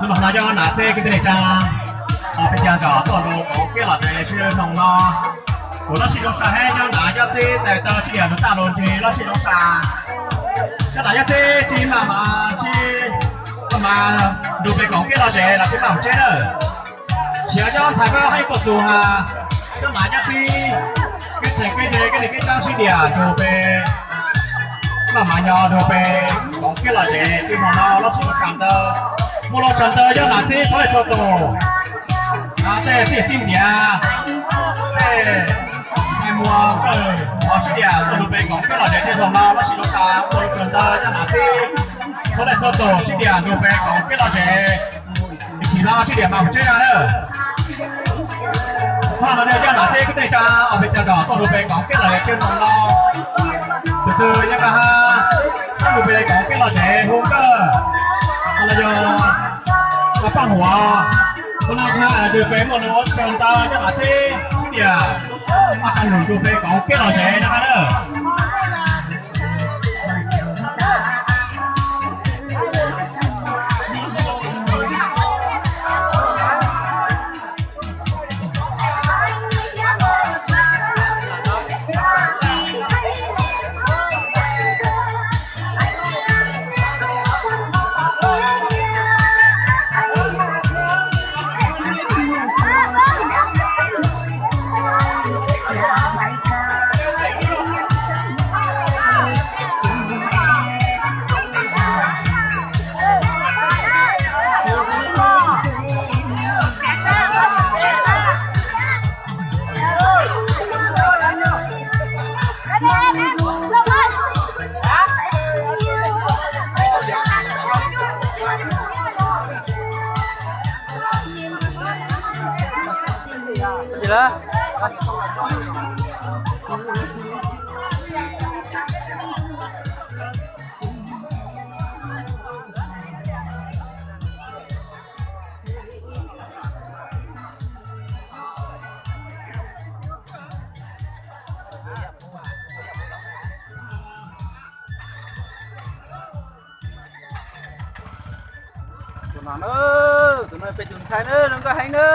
Hnub no cov nam txib kwv tij neej tsa, peb caag tsom tuaj nrug koom kev lom zem sib nug no, kuv lub sij hawm zoo sab heev, cov nam cov txib txais tau sib diam nrug tag lug ntsib lub sij hawm zoo sab. Cov nam cov txib tsis maj mam tsis maj mam nrug peb koom kev lom zem los tsis maj mam tseeb nawb. Sis cov ntxhais koj haj tuaj txug has, cov nam cov txib, kev txhais kev ze kev neej kev tsaab sib diam nrug peb maj mam nyob nrug peb koom kev lom zem txij moog no lub sij hawm tsaam ntawd. Moog lug tsaam ntawd cov nam txib txhua leej txhua tug, tej txij txij ntiav, tej ntxhais muam kawg, ho sib diam tuaj nrug peb koom kev lom zem txij moog no lub sij hawm tsaam ntawd. Moog lug tsaam ntawd cov nam txib txhua leej txhua tug sib diam nrug peb koom kev lom zem, ib tsi no sib diam maj mam tseeb na. Ho no yog cov nam txib kwv tij neej tsa, peb caag nrug tuaj nrug peb koom kev lom zem txij moog no. Tug twg yog koj has nrug peb koom kev lom zem hu kawg, ho no yog koj paab huam, hu no koj has nrug peb moog lug tsaam ntawd cov nam txib sib diam maj mam nrug peb koom kev lom zem no na. No na, tus no peb tus ntxhais na, zoo nkauj heev na.